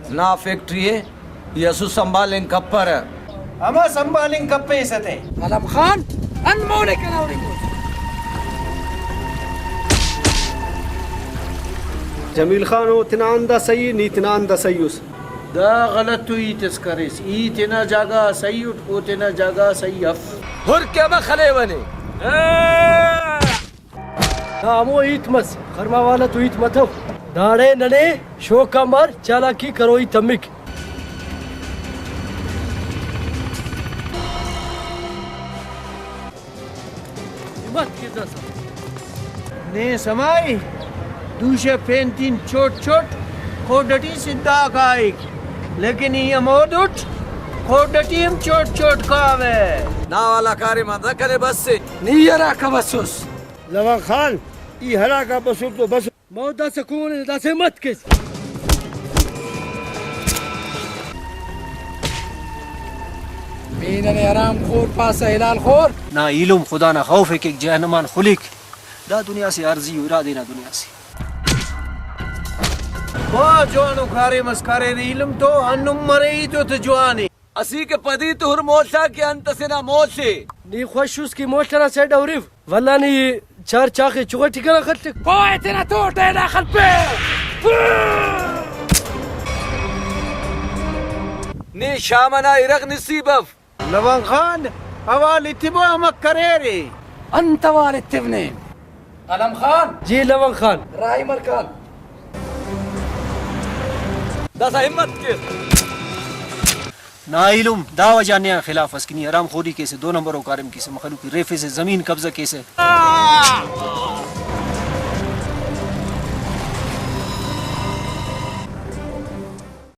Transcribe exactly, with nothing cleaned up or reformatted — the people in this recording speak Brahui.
نا فیکٹری ءِ ای اسو سنبھالنگ کپرہ۔ ہمہ سنبھالنگ کپیسہ تے۔ قلم خان، انمولے کنا ہُرنگ اُس۔ جمیل خان، او تینا ہند آ سہی ءِ، نی تینا ہند آ سہی اُس۔ دا غلط تو ہیت اس کریس۔ ای تینا جاگہ آ سہی اٹ، او تینا جاگہ آ سہی اف۔ ہُر کہ امہ خلیوہ نے۔ دا ہمو ہیت مس، خرما والا تو ہیت متو۔ داڑے ننے شوق آ مار چالاکی کروئی تمک۔ ہمت کیسہ۔ نے سمائی، دوشہ پین تین چوٹ چوٹ کھوڈ ٹی سدھا کائک، لیکن ای ہمودٹ کھوڈ ٹی ہم چوٹ چوٹ کاوہ۔ نا والا کاریم آن دا کنے بس ءِ۔ نی ہراکا بسوس۔ لونگ خان، ای ہراکا بسر تو بس۔ مو داسہ کون ءِ، داسہ ہمت کیس۔ بے ننے حرام خور پاسہ حلال خور۔ نا ایلم خدا نا خوف ءِ کیک، جہنم آن خلیک۔ دا دنیا سے عارضی و ارادے نا دنیا سے۔ بھاز جوانو کاریم اس کرینے ایلم تو، ہندن مرے ای تو تہ جوان ءِ۔ اسیکہ پدی تو ہر مول آ کہ انت اسے نا مول ءِ۔ نی خوش اس کہ مول ئنا سیڈ آ ہُرو، ولدا نی چار چاخ ءِ چغ ٹی کنا خلک۔ پائے تینا توٹ ءِ نا خلپے۔ نی شام ئنا ارغ نصیب اف۔ لونگ خان، حوال ایتبو امک کریرے۔ انت حوال ایتو نے؟ قلم خان۔ جی لونگ خان۔ راہی ملکان۔ داسہ ہمت کیر۔ نا ایلم، دا وجہ نے آن خلاف اس کہ نی حرام خوری کیسہ، دو نمبرو کاریم کیسہ، مخلوق ءِ ریفیسہ، زمین قبضہ کیسہ۔